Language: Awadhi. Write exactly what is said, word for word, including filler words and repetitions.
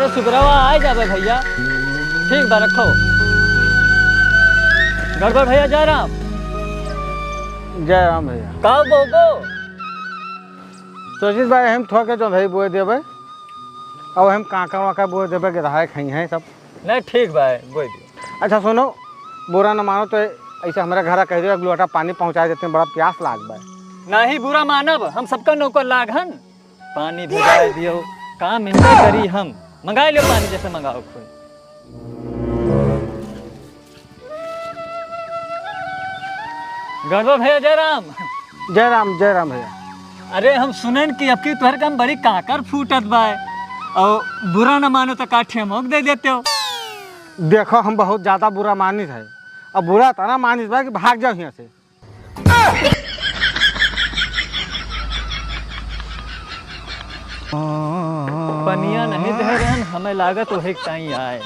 सुबरवा आ जाबे भइया। ठीक बा, रखो। गड़बड़ भइया जयराम। जयराम भइया। का बोबो? सोचित बा, हम थोके जो भाई बोए देबे, अब हम कांकर वांकर बोए देबे, गिरहाए खाई हैं सब। नहीं, ठीक बा, बोए दियो। अच्छा सुनो, बुरा न मानो तो ऐसे हमरा घरा कह दियो, एक लोटा पानी पहुँचा देते हैं, बड़ा प्यास लाग बा। नहीं बुरा मानब, हम सबका नौकर लाग हन। पानी भेजाए दियो, काम इनका करी हम। मंगाए लियो पानी जैसे मंगाओ कोई। गड़बड़ भइया जयराम। जयराम, जयराम भइया। अरे हम सुनेन कि अबकी तोहर काम बड़ी काकर फूटत बा, और बुरा न मानो तो का ठेमोक दे देते हो। देखो हम बहुत ज्यादा बुरा मानित है, अब बुरा इतना मानित बा कि भाग जाओ यहाँ से। पनिया नहीं दे रहन, हमें लागत वही टाइम आए।